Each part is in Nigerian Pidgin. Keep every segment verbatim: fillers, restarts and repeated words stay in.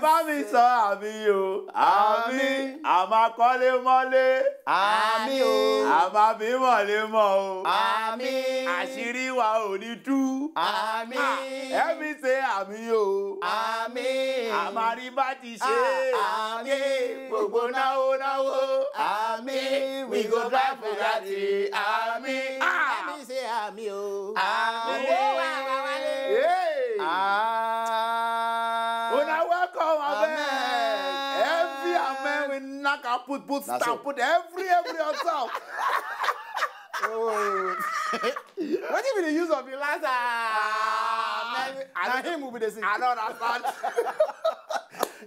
Bá mi sọ àmì o, àmì, a máa kọ́lé mọ́lé, Àmín o. a máa bí mọ̀lé mọ́ o. Àmín. Àṣírí wa ò ní tú. Àmín. Ẹ mi ṣe àmì o. Àmín. A máa rí bá ti ṣe. Ah, àmín. Gbogbo náwó náwó. Àmín. We go drive Bugatti. Àmín. Ah. Let me say àmín o. Àmín. Owó wa wá wálé. Hey. Ah. Una welcome, amen. Amen. Every amen we knock and put, put Na stamp, so. Put every, every on top. Oh. Wetin be the use of the last? Ah, I na don't- him will be the same. I don't understand.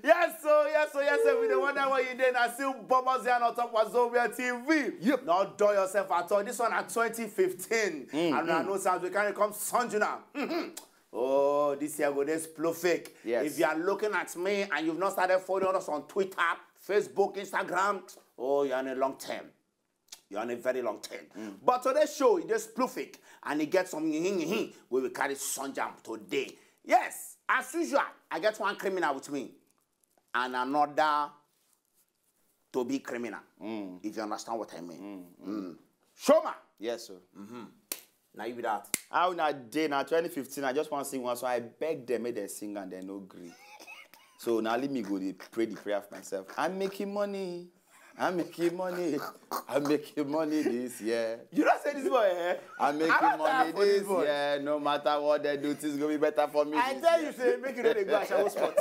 Yes, so yes, so yes, so we dey wonder what you did. I still Bobo Zion on top of Zobia T V. Yep. Not do yourself at all. This one at twenty fifteen. And I know sounds we carry come Sanjuna. Oh, this year go dey splufik. Yes. If you are looking at me and you've not started following us on Twitter, Facebook, Instagram, oh, you're on a long term. You're on a very long term. But today's show, it is splufik and it gets some nyihin nyihin we will carry Sanjam today. Yes, as usual, I get one criminal with me and another to be criminal. If you understand what I mean. Mm. Shoma, Yes, sir. Now you be that. How na day na twenty fifteen? I just want to sing one song. I beg them, make them sing and they no agree. So now let me go. They pray the prayer for myself. I'm making money. I'm making money. I'm making money this year. You don't say this boy, eh? I'm making I don't money tire for this this boy. Year. No matter what they do, things gonna be better for me. I this tell year. You say make you no dey go ashawo spot.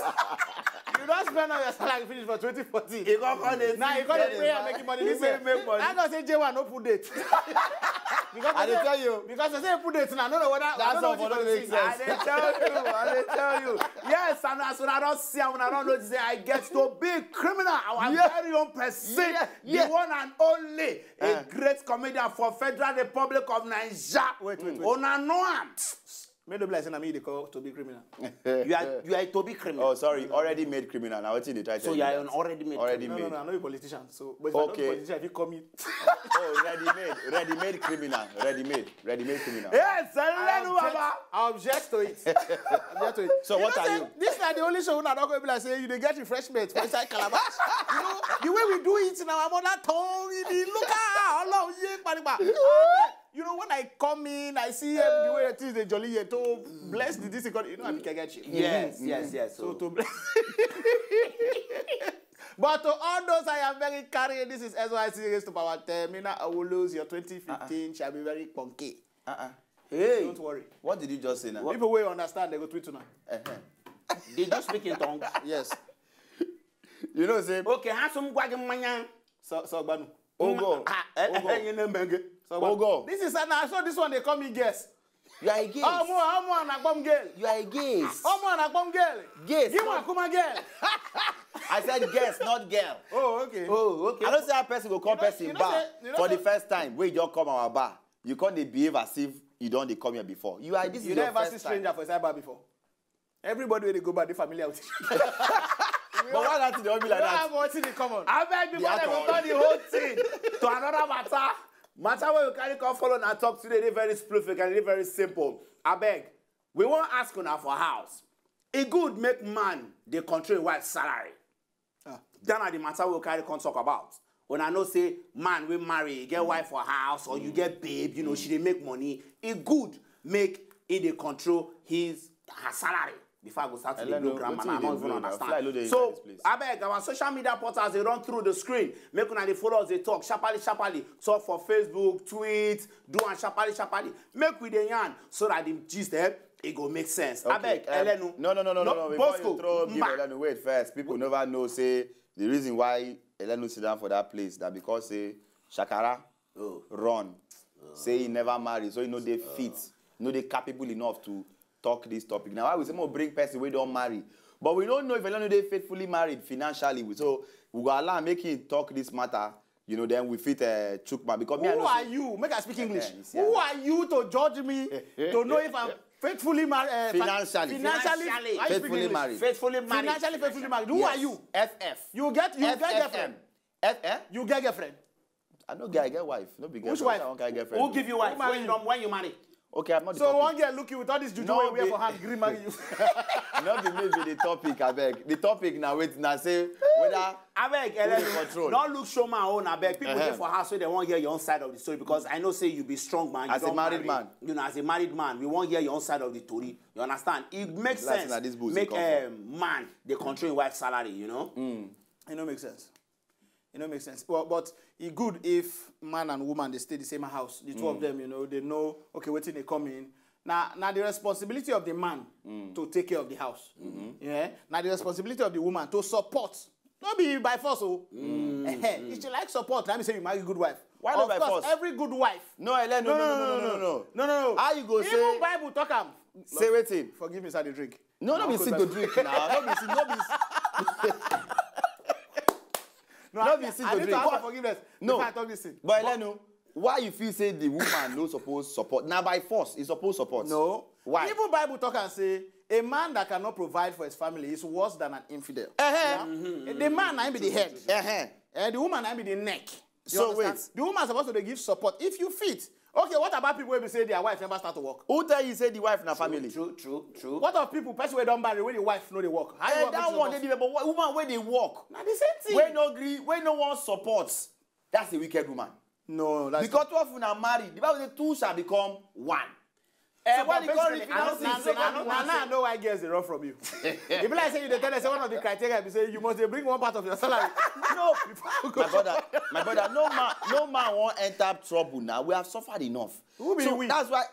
You don spend all your salary finish for twenty fourteen. He got call this. Now you call the prayer making money He this say year. Make money. I know say J one no put date. Because I dey say- tell you. Because I say put date now, no know whether That's I don't know all for what no you make go sense. see. I dey tell you, I dey tell you. Yes, and as una don see am, una don notice say I get to be criminal, our Yeah. very own person, Yeah, yeah. The one and only, a Eh. great comedian for Federal Republic of Nigeria. Wait, wait, wait. Una know am. Make no be like say na me dey call to be criminal. You are you are a to be criminal. Oh, sorry. Already made criminal. Now what did they try to So tell you are that? An already made. Already No, no, made. no, I'm not a politician. So, but if I don't Okay. politician, if you call me. Oh, ready made, ready made criminal, ready made, ready made criminal. Yes, I Elenu object, Baba. I object to it. I object to it. So what know are say you? This na the only show una don go be like say you dey get refreshment for inside calabash. You know the way we do it in our mother tongue, e dey look ah Ọlọ́run yé paripa. And then, you know when I come in, I see um, the way things dey jolly here to bless the this economy. You know I be keke chief. Yes, yes, yes. So So, to bless. But to all those I am very carrying, this is S Y C raised to power ten. Mina Awolo's your twenty fifteen shall be very funky. Uh-uh. Hey, Don't worry. What did you just say now? People wey understand, they go tweet una. Uh-huh. Did you speak in tongues? Yes. You know, say, Okay, ha some gwagi manya. So, so gbanu. Ogo, Ah, eh, eh, Ogo, eh, you know, menge. So gbanu. Ogo. This is an so this one they call me guest. You are a gay. Ọmọ ọmọ anagbom girl. You are a gay. Ọmọ anagbom girl. Yes. Give one kuma girl. I said guest, not girl. Oh, okay. Oh, okay. I don't say a person go call You know- person you know bar say- you know for the say- First time. Where you just come our bar, you can't dey behave as if you don't dey come here before. You are this You is your never first see time. Stranger for cyber before. Everybody wey dey go bar dey familiar with you. But why that thing dey be You like don't that? have one thing in common. Abeg, before Yeah, dem go come on. Turn the whole thing to another matter. Matter wey we carry come follow na talk today dey very splufik and dey very simple. Abeg, we wan ask una for house. E good make man dey control im wife salary. Ah. That na the matter wey we carry come talk about. Una know say man wey marry, e get wife for house or you get babe, you know, she dey make money. E good make e dey control his her salary. Before I go start to dey Hello, blow no, grammar, wetin now I you no dey even blow now? Understand. Fly low dey So inside this place. Abeg, our social media portals dey run through the screen. Make una dey follow us dey talk sharparly sharparly. Talk for Facebook, tweet, do am sharparly sharparly. Make we dey yarn so that the gist eh, e go make sense. Okay, Abeg, um, Elenu. No, no, no, no, no, no. Before Bosco, you throw give mba. Elenu, wait first. People never know say the reason why Elenu sit down for that place that because say Shakara Oh. run. Say he never married, so he no dey fit, no dey capable enough to talk this topic. Now why we say more bring person wey don marry, but we don't know if Elenu dey faithfully married financially. So we go allow make him talk this matter. You know, then we fit uh, chook mouth because me I Who know are say- you? Make I speak English. Eh, you see, Who I are you to judge me to know if I'm faithfully married? Uh, fa- Financially. Financially. Financially. How you speak Faithfully English? married. Faithfully married. Financially faithfully married. Who are Yes. You? F F. You get you get F F M. girlfriend. F F. You get girlfriend. I no get, I get wife. No be girlfriend. Which wife? I wan get girlfriend. Who give you wife Who marry when you you? don when you marry? Okay, I'm not the So topic. One girl look you with all this juju No, wey you wear be- for hand, green marry you. No be me be the topic, abeg. The topic na wait na say whether Abeg, Who dey Elenu, control? No look show man own, abeg. People Uh-huh. Dey for house, so they wan hear your own side of the story, because I know say you be strong man. You As a don married marry. man. You know, as a married man, we wan hear your own side of the story. You understand? It makes Like sense. say na this booze Make e come from. Um, man dey control him wife salary. You know. E no make sense. E no make sense. Well, but e good if man and woman dey stay the same house. The two of them, you know, they know, okay, wetin dey come in. Na na the responsibility of the man to take care of the house. Yeah. Na the responsibility of the woman to support. No be by force o. If she like support, let me say you marry good wife. Why not Of by course, force? Every good wife. No, Elenu, no, no, no, no, no, no. No, no, no. How you go Even say- Bible talk am. Say wetin? Forgive me, sir, the drink. No, no be sit to drink now. No be sit, no be sit. No, No I, be sit I to need drink. to ask for What? Forgiveness. No. Before I talk this thing. But Elenu, why you feel say the woman no suppose support? Na by force, e suppose support. No. Why? Even Bible talk and say a man that cannot provide for his family is worse than an infidel. Uh-huh. Yeah? The man na him be the head. Uh-huh. Eh, the woman na him be the neck. You So understand? Wait. The woman suppose to dey give support if you fit. Okay, what about people wey be say their wife never start to work? Who tell you say the wife na family? True, true, true. What of people, person wey don marry, wey the wife no dey work? How you Eh, want make that she one support? Dey there, but wo- woman wey dey work, Na the same thing. Wey no gree, wey no wan support, that's a wicked woman. No, that's Because two of una marry, the Bible say two shall become one. Eh, So, when but e come basically, reach, I you don't see now, say now, now, now I know why girls dey run from you. E be like say you dey tell them say one of the criteria be say you must dey bring one part of your salary. No. My brother, my brother, no man, no man wan enter trouble now. We have suffered enough. Who be So we? That's why.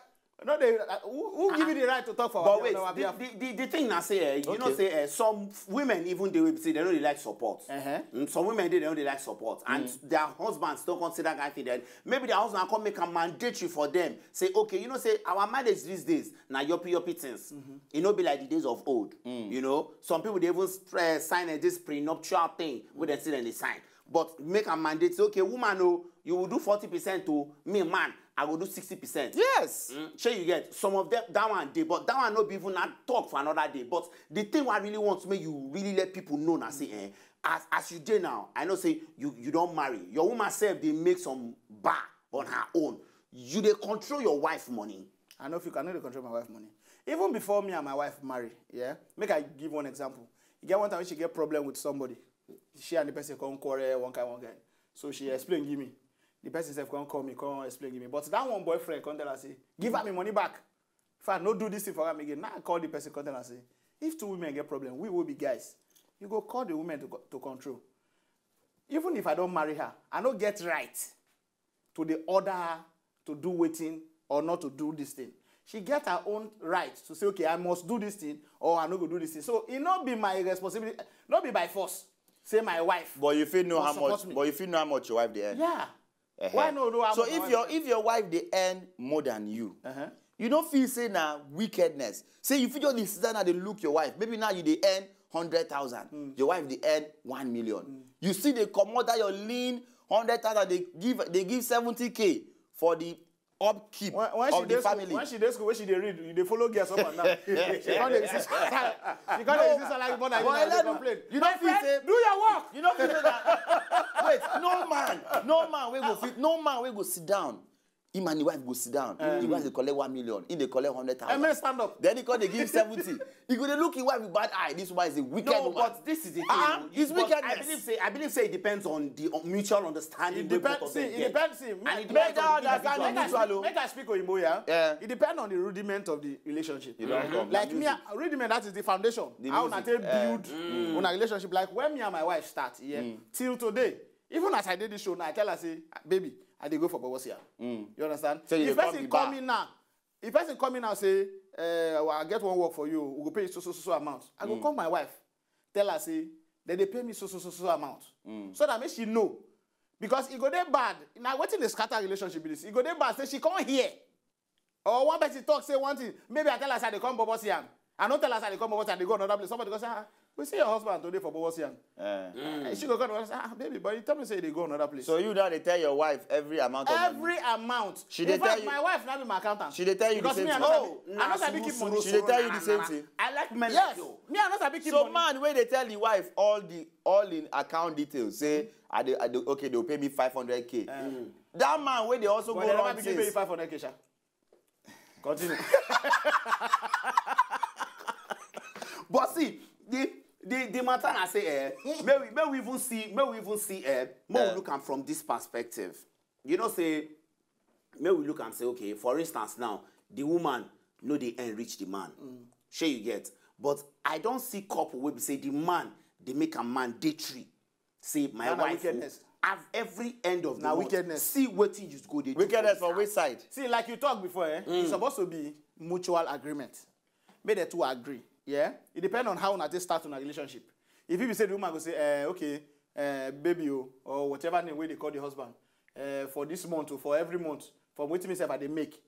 No, they, uh, who, who give you the right to talk for But our, wait, on our the, behalf? the, the, the thing I say, eh, you know, Okay. say eh, some women even they will say they don't really like support. Uh-huh. Mm, some women they don't really like support, and their husbands don't consider that kind thing. Then maybe their husband come make a mandatory for them. Say, okay, you know, say our marriage these days now yoppy yoppy things. It no be like the days of old. You know, some people they even uh, sign a, this prenuptial thing with the still and they sign. But make a mandate say, okay, woman, oh, you will do forty percent to me, man, I will do sixty percent. Yes. Mm, shey you get some of them that one day, but that one no be even na talk for another day. But the thing I really want to make you really let people know now say, eh, as as you dey now, I know say you you don't marry. Your woman self they make some bar on her own. You they control your wife money. I know if you cannot control my wife money. Even before me and my wife marry, yeah. Make I give one example. You get one time when she get problem with somebody, she and the person come quarrel one kind one kind. So she explain give me. The person self come call me, come explain give me. But that one boyfriend come tell her say, give her my money back. If I no do this thing for her again, now I call the person come tell her say, if two women get problem, we will be guys. You go call the women to, co- to control. Even if I don't marry her, I no get right to the order her to do waiting or not to do this thing. She get her own right to say, okay, I must do this thing or I no go do this thing. So it not be my responsibility, not be by force. Say my wife. But you feel know Must how much. Support me. But you feel know how much your wife dey earn. Yeah. Uh-huh. Why no? No, I'm So not if married. your if your wife dey earn more than you, Uh-huh. You no feel say na wickedness. Say you fit just dey sit down and dey look your wife. Maybe now you dey earn hundred thousand. Your wife dey earn one million. You see they comot that your lean hundred thousand. They give they give seventy k for the upkeep When, when she of the dey school, family. When she dey school, when she dey read, you dey follow girls up and down. She can't dey see. She can't dey see salary more than you. But Now, dey Elenu, complain. You My don't feel friend, say do your work. You don't feel say that. Wait, no man, no man we go fit, no man we go sit down. Him and the wife go sit down. The wife dey collect one million. He dey collect hundred thousand. Emir, stand up. Then he come dey give seventy. He go dey look his wife with bad eye. This woman is a wicked No, woman. But this is the thing. Ah, oh. It's But I wickedness. Believe say I believe say it depends on the uh, mutual understanding. It Wey depends. Both of See, them it get. Depends. See, And it make depends on the understand individual. individual. Make I speak Oyinbo, yeah. Yeah. It depends on the rudiment of the relationship. You don't come. Like The me, music. I- rudiment that is the foundation. The How una music, take eh. Build una relationship. Like when me and my wife start, yeah, till today. Even as I did this show now, I tell her say, "Ah, baby, I dey go for Bobosia." You understand? So you If dey come person the call bar. Me now, if person call me now say, uh, well, I get one work for you, we go pay you so so so so amount. I go call my wife, tell her say, they dey pay me so so so so amount, so that make she know, because e go dey bad. Now wetin dey scatter relationship be this. E go dey bad say she come here. Or one person talk say one thing. Maybe I tell her say I dey come Bobosia. I no tell her say I dey come Bobosia. I dey go another place. Somebody go say, ah, we see your husband today for Bobosia. Eh, she go come and say, ah, baby, but you tell me say you dey go another place. So you now dey tell your wife every amount of money. Every amount. She In dey fact, tell you my wife na be my accountant. She dey tell you the Because same me, I thing. no Oh, sabi, I no sabi keep money. She dey tell you the same thing. I like men Yes. like you. Me, I no sabi keep So money. Man wey dey tell the wife all the all in account details, say I dey, I dey okay, they'll pay me five hundred k. That man wey dey also But go they never run begin pay you things. Five hundred k sha. Continue. But see, the the the matter I say, eh, may we may we even see may we even see, eh, may Yeah. we look am from this perspective. You know, say, may we look and say, okay, for instance, now the woman no dey enrich the man. Shey you get? But I don't see couple wey be say the man dey make a man dey tree. Say my Na, na wife o, wickedness. Have every end of the Na month. Wickedness. See wetin you go dey do. Wickedness For for which side? See, like you talk before, eh? It's supposed to be mutual agreement. Make the two agree. Yeah. It depends on how una take start una relationship. If you say the woman go say, eh, okay, eh, baby o, or whatever name wey dey call the husband, eh, for this month or for every month, from wetin me sef I dey make,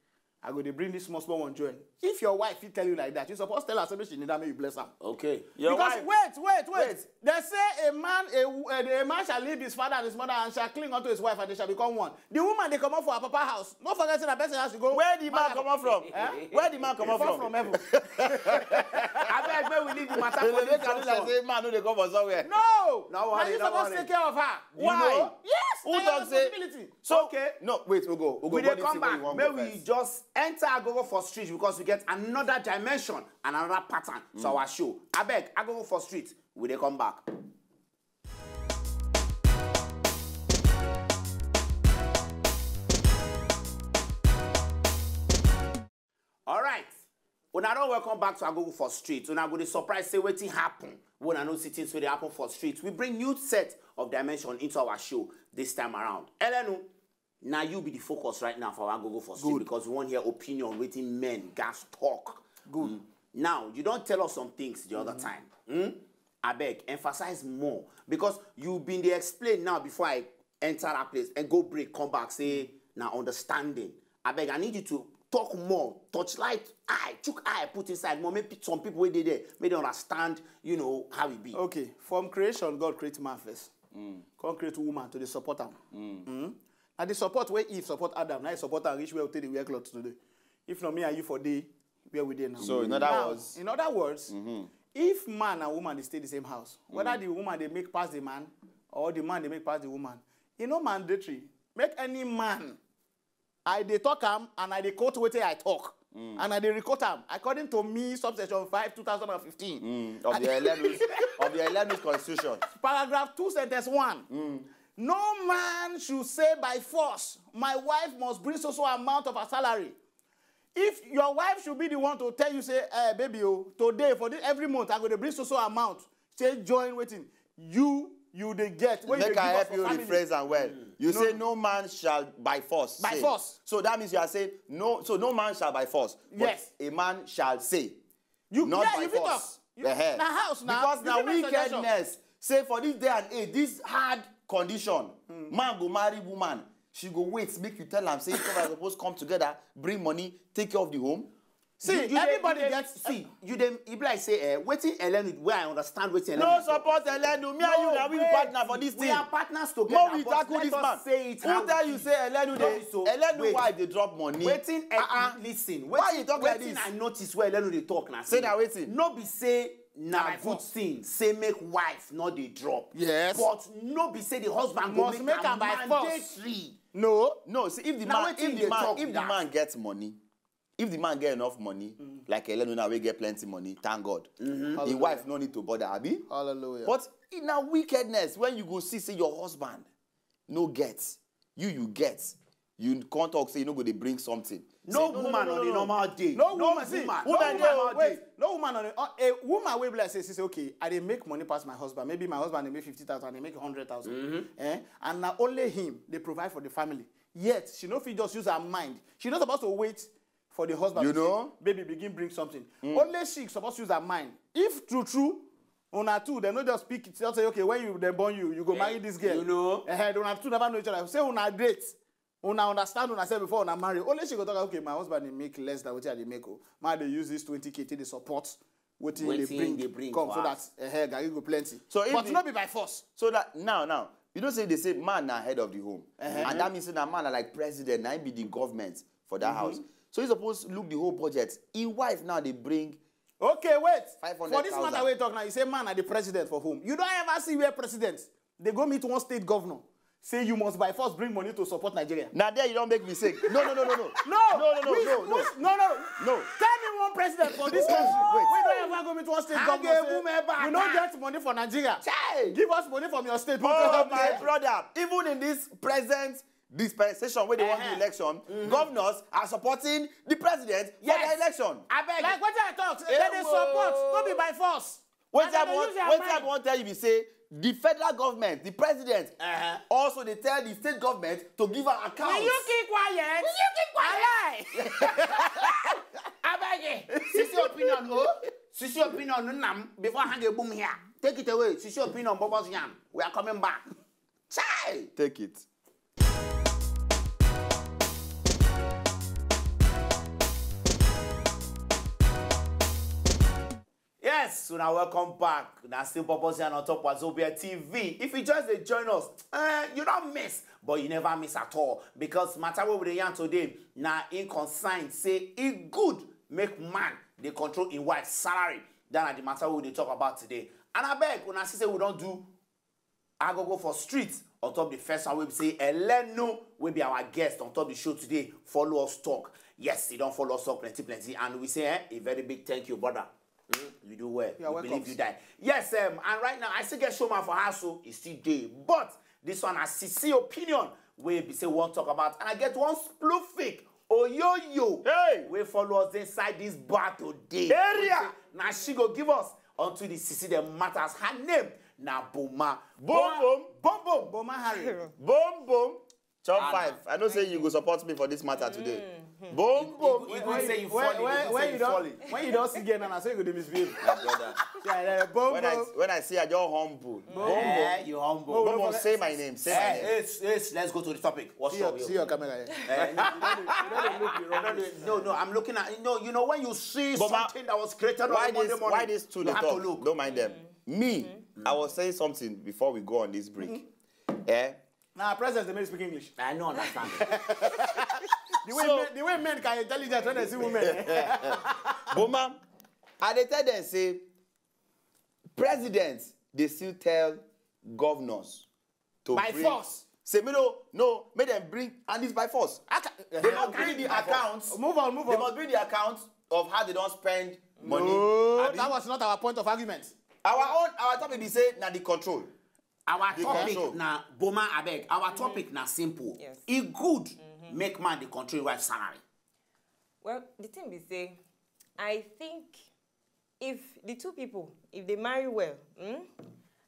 I go dey bring this small small one join. If your wife fit tell you like that, you suppose tell her say make she kneel down make you bless am. Okay. Your Because wife. Wait, wait, wait. Wait. They say a man, a, wo- eh, a man shall leave his father and his mother and shall cling unto his wife and they shall become one. The woman they come up for her papa house. No forget say na person house she go. Where the man marry. Come out from? Eh? Where the man come out Come from? From heaven. Abeg, make we leave the matter They for dey this make am look like junction. Say man no dey come for somewhere. No. No Na worry, you no suppose worry. Take care of her. Why? Yes. Who Na your talk say- responsibility. So Okay. No, wait, we go. We go We go dey this come thing where back. you wan May go we first. Just enter Agogo for street because we get another dimension and another pattern to our show. Abeg, Agogo for street. We dey come back. All right. Una don welcome back to Agogo for street. Una go dey surprise say wetin happen. Una no see things wey dey happen for street. We bring new set of dimension into our show this time around. Elenu, na you be the focus right now for our Agogo for street because we wan hear opinion wetin men gas talk. Good. Now, you don tell us some things the other time. Hmm? Abeg, emphasize more because you been dey explain now before I enter that place and go break, come back, say na understanding. Abeg, I need you to talk more, torchlight eye, chook eye, put inside more. Make pe- some people wey dey there, make dem understand, you know, how e be. Okay, from creation, God create man first. Come create woman to dey support am. Mm. Na the support wey Eve support Adam, na e support am reach where we take dey wear cloth today. If not me and you for dey where we dey now. So, in other Now, words- in other words, if man and woman dey stay the same house, whether the woman dey make pass the man or the man dey make pass the woman, e no mandatory. Make any man, I dey talk am and I dey quote wetin I talk. And I dey requote am according to me, subsection five, two thousand and fifteen. Of the Elenu's, of the Elenu's constitution. Paragraph two, sentence one. No man should say by force, my wife must bring so so amount of her salary. If your wife should be the one to tell you, say, eh, baby, oh, today for this, every month I go to bring so so amount. Say join waiting. You you dey get when Make you dey I give help for you family. Rephrase and well. You No. Say no man shall by force. By say. Force. So that means you are saying no. So no man shall by force. But Yes. A man shall say. You Not yeah, by you fit force. Talk. You, Ehe. Na house now. Because You now fit make suggestion. Wickedness. Say for this day and age, this hard condition, man go marry woman. She go wait, make you tell am say you guys suppose come together, bring money, take care of the home. See, You- you dey- everybody you dey- gets see. You dey e be like say, eh, wetin Elenu, where I understand wetin Elenu No talk. Support Elenu. Me and you na we be Wait. Partner for this We thing. Are partners Mo together. We But Tackle let this us man. Say it Who how tell it you is. Say Elenu No dey? Be so. Elenu Wait. Wife dey drop money. Wetin Ah, ah. Listen. Why Wetin- you talk like Wetin this? I notice where Elenu dey talk na. Say na wetin? No be say na Na by good force. Thing. Say make wife not dey drop. Yes. But no be say the husband go Must make, make am am by force. Mandatory. No. No, see if the Na man wetin if dey the man talk if be the that. Man gets money, if the man get enough money, like Elenu now we get plenty money, thank God. The wife no need to bother, abi. Hallelujah. But in a wickedness when you go see say your husband no get, you you get, you can't talk say you no go dey bring something. No Say, woman on a normal day. No, No woman, see, woman. no Woman woman, dey- wait, no woman on a, a woman wey be like say, say, say, okay, I dey make money pass my husband. Maybe my husband dey make fifty thousand, I dey make hundred thousand, eh? And na only him dey provide for the family. Yet she no fit just use her mind. She no suppose to wait for the husband. You To say, know? Baby, begin bring something. Only she suppose use her mind. If true true, una two dem no just pick it, just say, okay, when you dem born you, you go marry this girl. You know? Eh, una two never know each other. Say una date. Una understand una sef before una marry. Only she go talk, okay, my husband dey make less than wetin I dey make o. Ma dey use this twenty K take dey support wetin Wetin dey bring, dey bring come for so that house. Eh, garri go plenty. So if But the- no be by force. So that now now you know say they say man na head of the home, and that means say na man na like president, na him be the government for that house. So he suppose look the whole budget. Him wife now dey bring Okay, wait. Five hundred thousand. For this matter wey you talk now, you say man na the president for home. You don ever see where president dey go meet one state governor, say you must by force bring money to support Nigeria. Now there you don't make mistake. No, no, no, no, no. No, no, no, no, which, no, no. Which, no, no, no. No. Tell me one president for this country Wait. Wey don ever go meet one state How governor dey say, woman back we no hand? Get money for Nigeria. Chai. Give us money from your state. Oh Make my help you." Brother, even in this present dispensation where they want the Uh-huh. Election, governors are supporting the president for Yes. the election. Abeg. Like wetin I talk, say dem dey Ewo. Support, no be by force. Wetin And I dem want, use their wetin I mind. want tell you be say the federal government, the president, Uh-huh. also they tell the state government to give her account. Will you keep quiet? Will you keep quiet? Abeg. Sisi opinion o. Sisi opinion nnam before hand boom here. Take it away. Sisi opinion bubbles yam. We are coming back. Chai. Take it. Yes, so now welcome back. Now still Purpose and on top Wazobia T V. If you just dey join us, uh, you don't miss, but you never miss at all. Because matter what we dey yarn today, now in concern, say it good make man they control in wife salary. That are the matter we dey talk about today. And I beg, when I see say we don't do I go go for street on top the first one we say Elenu will be our guest on top the show today. Follow us talk. Yes, you don't follow us talk plenty plenty and we say eh, a very big thank you brother. Mm, you do well. You're we welcome. Believe you die. Yes, um, and right now I still get showman for house so e still dey. But this one I see see opinion wey be say we wan talk about and I get one splufik oyoyo Hey! Wey follow us inside this bar today. Area! Now she go give us unto the sisi dem matters. Her name na Boma. Boom, boom. Boom, boom. Boma Harry. Boom boom. Top Ah, five. I know say you go support me for this matter today. Boom boom. You go say you When, fall. when, You go when say you you fall. Don't, when you don't see again, and I say you go dey misbehave. My brother. Yeah, yeah, boom, When I boom. When I see I just humble. Boom Eh, boom. you humble. Boom, Boom boom. boom. Say my name. Say my Eh, name. yes, yes, let's go to the topic. What's See up? your, see your camera here. Eh, You don't dey look the no, wrong no, place. No, no, I'm looking at no, you know when you see But ma- something that was created on Why a Monday this? morning, Why this two you dey have talk? to look. Don't mind them. Me, I was saying something before we go on this break. Eh? Now, president, they may speak English. I don't understand. The way, So- men, the way men can intelligent when they see women. Eh? Boma, I dey tell them say presidents they still tell governors to By bring, Force. Say me no, no, make them bring and it's by force. I ca- They must bring the accounts. Move on, move They on. Must bring the accounts of how they don't spend money. No, Abi? That was not our point of argument. Our own, our topic be say na the control. Our The topic control. Na Boma abeg. Our topic na simple. Yes. E good make man dey control wife salary. Well, the thing be say, I think if the two people, if they marry well, hmm,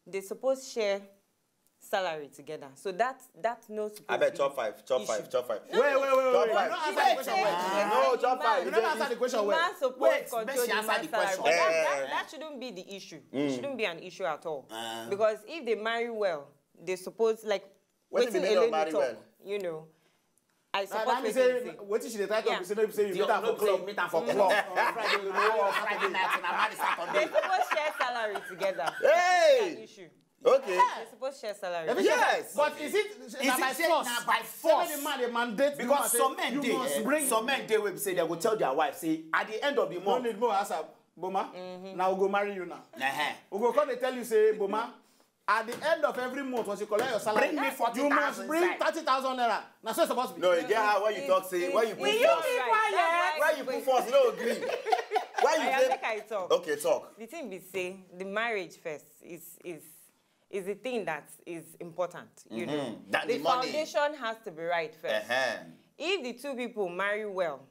they suppose share salary together. So that that no suppose I bet be top five, top issue. five, top five. Wait, wait, wait, wait, Top wait. five. You don't answer the question well. No, top five. You don't answer the question The well. man suppose Wait, control make she the answer man the salary. question. But that, Yeah. that, that shouldn't be the issue. It shouldn't be an issue at all. Uh. Because if they marry well, they suppose like Wetin be wetin meaning of Eleni marry talk, well? You know, I Nah, support that means wetin say he say. wetin she dey try talk Yeah. be say no be say you The meet am for no be say club. You meet am for No, club. on Friday, you know, on Friday Friday night na married They Saturday. Suppose share salary together. Hey! An issue. Okay. They suppose share salary. Every- Yes. But is it Is na it by say force? Na by Say force. The man dey mandate the Because woman some say, men you dey, must eh, bring. Some men dey wey be say they go tell their wife say at the end of the No month. Need more answer. Boma, now we go marry you now. Uh-huh. We go come dey tell you say Boma, at the end of every month once you collect your salary, Bring me you forty thousand must bring inside. Thirty thousand naira. Na so e suppose be. No, you get how when you talk say when you put It's force. right. When you put force, you no agree. Why Oya, you make take? I talk. Okay, talk. The thing be say the marriage first is is is the thing that is important. You know, That the the money. Foundation has to be right first. Uh-huh. If the two people marry well,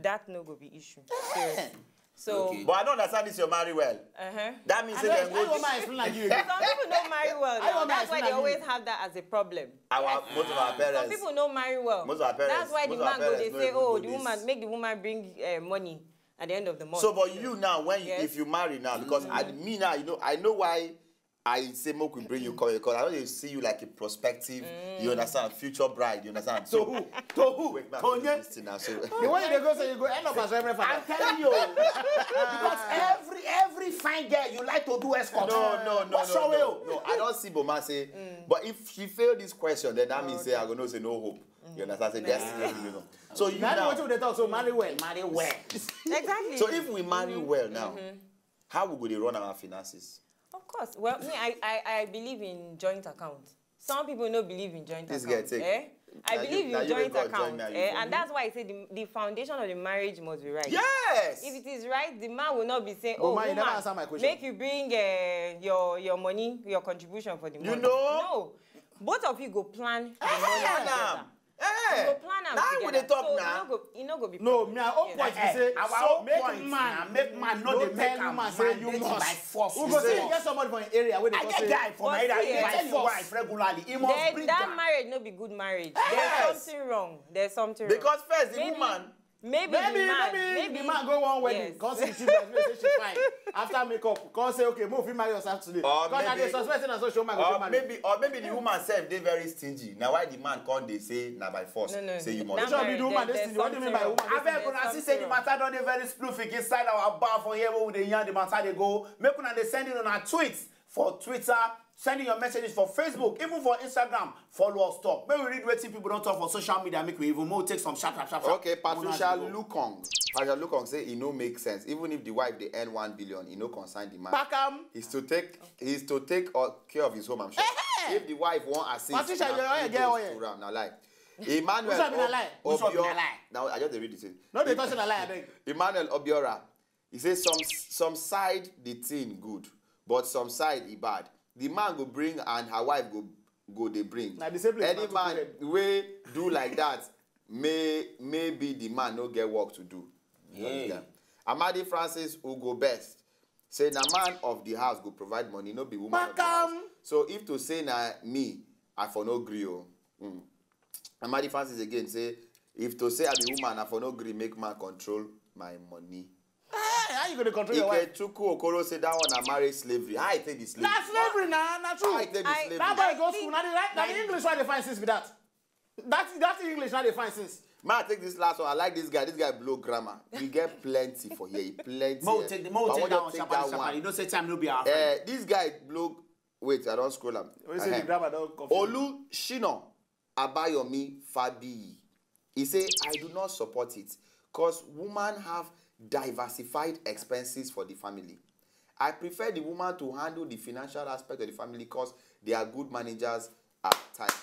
that no go be issue. Serious. So But I don't understand this. You marry well. Uh-huh. That means I say don't, dem I don't go. mind explain like you. Some people don't marry well. I Now. don't That's why they explain. Always have that as a problem. Our most of our Some parents. People don't marry well. Most of our parents. That's why the Most of our Man go parents dey no say, even "Oh, do the this. Woman, make the woman bring uh, money at the end of the month." So, but you now, when you, Yes. If you marry now, because I, me now, you know, I know why I say make we bring you come because I don't see you like a prospective. You understand, future bride. You understand? To who? To who? Wait, man, To Nye? This thing now, so. The way you dey go, say you go end up as Reverend Father. I'm telling you. Because every every fine girl you like to do escort. No, no, no, What's no, your way? No, no, I don't see Boma say. But if she fail this question, then that means say I go know say no hope. You understand? Say destiny, you know. So you Now now. Wetin we dey talk so marry well. Marry well. Exactly. So if we marry well now, how we go dey run our finances? Of course. Well, me, I, I, I believe in joint account. Some people no believe in joint This girl account. take- Eh? I Na you- believe na in you wey joint God join account. me and Eh? you. And that's why I say the, the foundation of the marriage must be right. Yes. If it is right, the man will not be saying, But "Oh, man, you never woman, answer my question. Make you bring uh, your your money, your contribution for the You money." know? No. Both of you go plan the money Plan together. am. Eh, You go plan am now we together. dey talk So now. e no go, e no go be No, problem. me, I own Yes. point be Eh, say, our so own make point man, na make man no no dey make tell am woman say you mandate must. By force. We go say So- you get somebody for an area where they I go get say, guy for my But area. see, You dey eh, tell your force. Wife regularly. He must Then bring that am. Marriage no be good marriage. Yes. There's something wrong. There's something wrong. Because first, the Maybe- woman. Maybe, Maybe, the man, maybe, maybe the man go one wedding, Yes. come see the children, say she fine. After makeup, come say, "Okay, move, we marry yourself today." Or Because I dey maybe- suspect say na so she woman go Or take marry. Maybe, or maybe the woman self dey very stingy. Now why the man come dey say na by force? No, no, Say you no. must. That Which one be marriage, the woman there- this there's thing? What do you mean by something woman? wrong. Abeg, una see say the matter don dey very sploofing inside our bar for here wey we dey yarn the matter dey go. Make una dey send in una tweets for Twitter, sending your messages for Facebook, even for Instagram. Follow us talk. Make we read wetin people don talk for social media. Make we even make we take some sharp, sharp, sharp, sharp. Okay, Make una Patricia dey go. Lukong. Patricia Lukong say e no make sense. Even if the wife dey earn one billion, e no concern the man. Pack am. He's to take he's to take uh, care of his home, I'm sure. If the wife wan assist, Patricia, na your oil get kudos oil. To am, na lie. Emmanuel Which one be na lie? Which one be na Obio- Lie? Now I just dey read the thing. No, they touch na lie, abeg. Emmanuel Obiora, he say some some side the thing good, but some side e bad. The man go bring and her wife go go dey bring. Na the same place Any na two man people wey do like that, may maybe the man no get work to do. You Hey. understand? Amadi Francis Ugo Best say na man of the house go provide money, no be woman of the house. Pakam. So if to say na me, I for no gree o. Mm. Amadi Francis again say if to say I be woman, I for no gree make man control my money. Eh, how you gonna control your wife? Ikechukwu Okoro say that one na marriage slavery. How I take be slavery? Na slavery na, na true. How I take be I- slavery? That boy go I school. think- Na the, na the English one dey find since be that. That that English na dey find since. Ma, take this last one. I like this guy. This guy blow grammar. We get plenty for here. He plenty. Mo Eh. take the mo But I take want that you one take sharply that sharply. one. You know say time no be our friend. Eh, this guy blow. Wait, I don't scroll am. When you say the Ehem. Grammar don confuse. Olu Shino Abayomi Fabiyi. He say I do not support it because woman have diversified expenses for the family. I prefer the woman to handle the financial aspect of the family because they are good managers at times.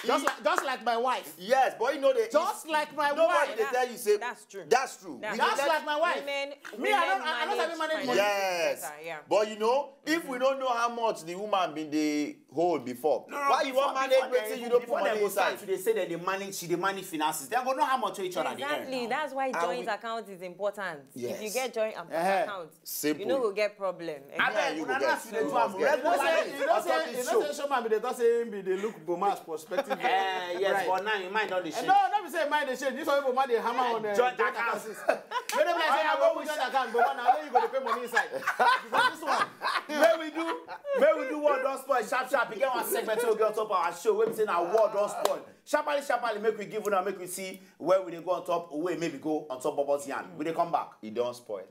Just like, just like my wife. Yes, but you know they Just like my nobody wife. They tell you say That's true. That's true. That's We Just let- like my wife. Women, Me, I women don't, I don't sabi manage money. Yes. Better, yeah. But you know, if we don't know how much the woman been dey hold before, No, no, why you before- want manage before wetin they- you don't put before money they go inside? Start to dey say that they manage, she dey manage finances. They go know how much each other dey earn. Exactly. That's why Are joint we- account is important. If you Yes. get joint am- Eh. account, Simple. you no go get problem. Now Abeg, you una go know get as you dey do serious am girl. You know say, regularly you know on top say, this you know show. say Showman be dey talk say him be dey look Boma's perspective. Eh, yes, Right. but now your mind don dey Eh, change. No, no be say mind dey change. This one Boma dey hammer on uh, Joint joint account. account. When dem like say Oya, na go go put joint account, Boma na only you go dey pay money inside. Because this one, May we do, may we do what don spoil sharp sharp. E get one segment wey we get on top our show wey be say na what don spoil. Sharply, sharply, make we give una, make we see where we dey go on top, where maybe go on top Bobo's yarn. We dey come back. E don spoil.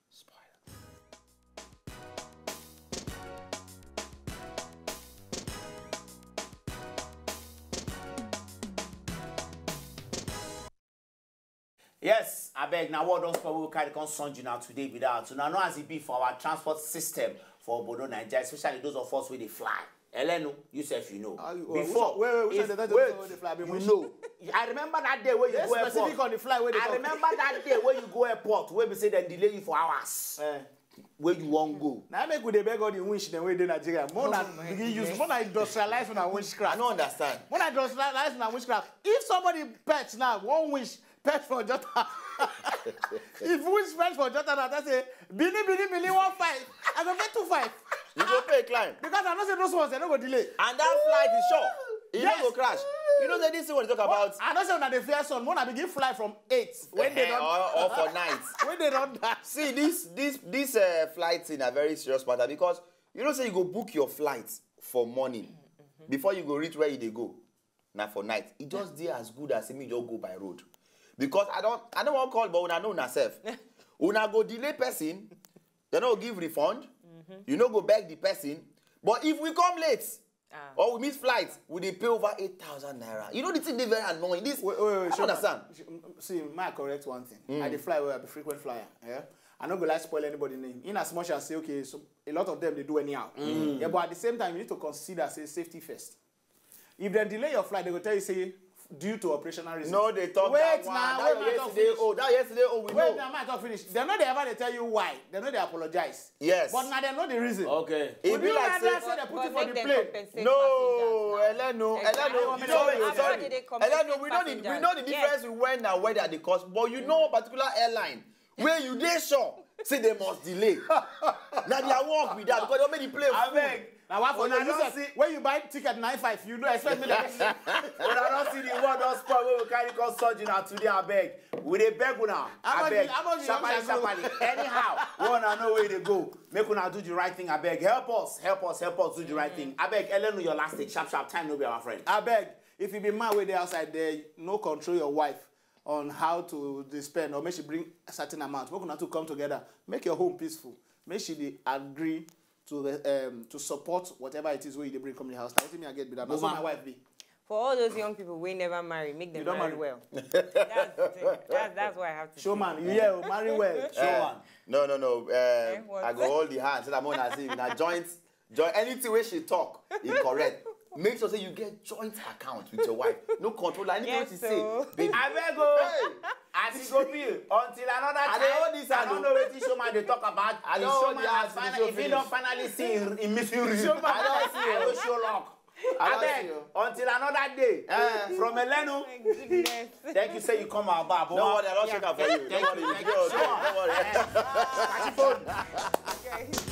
Spoil. Yes, abeg, na what don spoil wey we carry come send you now today be that. So now know as e be for our transport system for Obodo Naija, especially those of us wey dey fly. Elenu, you sef you know. Ah, you- Before, which- wait, wait, which if- one dey tell you wait, say we dey fly, be you which- know. I remember that day wey you Dey go specific airport. On the fly wey dey I come. Remember that day wey you go airport wey be say dem delay you for hours. Eh. Where you wan go? Na make we dey beg all the winch dem wey dey Nigeria. More na Oh my begin use, goodness. more na industrialize una witchcraft. I no understand. More na industrialize una witchcraft. If somebody perch now, one winch perch for Jota. If winch perch for Jota now, that's a bini bini bini one five. I go pay two five. You go pay climb. Because I know say those ones, they no go delay. And that flight is sure. E no Yes. Go crash. You know say this thing wey we dey talk about. I know say una dey fear sun. More na begin fly from eight when they Eh, don or, or for night. when they don dash. See this this this uh, flight thing na very serious matter because you know say you go book your flight for morning before you go reach where you dey go na for night e just dey as good as say me just go by road because I don I no wan call but una know una sef una go delay person dem no go give refund you no go beg the person but if we come late Ah. or we miss flight we dey pay over eight thousand naira you know the thing dey very annoying this Wait, wait, wait, I don't Showman. Understand. See, my correct one thing. I dey fly well, I be frequent flyer. Yeah, I no go like spoil anybody name. In as much as say okay, so a lot of them they do anyhow. Yeah, but at the same time, you need to consider say safety first. If dem delay your flight, dem go tell you say due to operational reasons. No dey talk Wait that one. na, That wait your na, talk yesterday finish. Oh, that yesterday Oh, we Wait know. na, ma talk finish. Dem no dey ever dey tell you why. Dem no dey apologize. Yes. But na dem know the reason. Okay. E Would be you like rather say say dem put you But for make the dem plane? Compensate No, passengers now. Elenu, Exactly. Elenu, you How know about wait, the sorry. How do they compensate Elenu, we know the we passengers? know the difference with when and where they cost, but you know one particular airline where you dey sure say they must delay. Na their work be that because they make the plane full. Abeg. Na why for Una you don sef, see- when you buy ticket nine five, you no expect me to Una don see the world don spoil wey we carry come surge una today, abeg. We dey beg una, How much abeg, be- how much be sharparly, your shago? Sharparly, anyhow, wey una know where e dey go, make una do the right thing, abeg. Help us, help us, help us do the right thing. Abeg, Elenu, your last take, sharp, sharp, time no be our friend. Abeg, if you be man wey dey outside there, no control your wife on how to dey spend or make she bring a certain amount. Make una two come together, make your home peaceful. Make she dey agree to the, um, to support whatever it is wey you dey bring come the house. Na wetin me I get be that. Na so Woman. My wife be. For all those young people wey never marry, make them You don marry marry? Well. That's the thing. That's that's what I have to Showman, say. You hear, oh, marry well. Show one. No, no, no. Uh, Eh, what? I go hold the hand so that when I see na joint, joint anything wey she talk, e correct. Make sure say you get joint account with your wife. No control anything Yes, wey she say. so. Baby. Abeg o. Hey. As e go be, until another I time, dey hold this I hand don't o. know wetin Showman dey talk about. I dey Showman hold the has hand to the final- show if he don finish. Finally see him, him missing ring, Showman, I don see I you. go show luck. I don Abeg, see you. Until another day. Eh. From Elenu, My goodness. Thank you say you come our bar. No worry, I don check am for you. No Thank worry, you, you thank dey you. okay. No worry. Catch phone. Okay.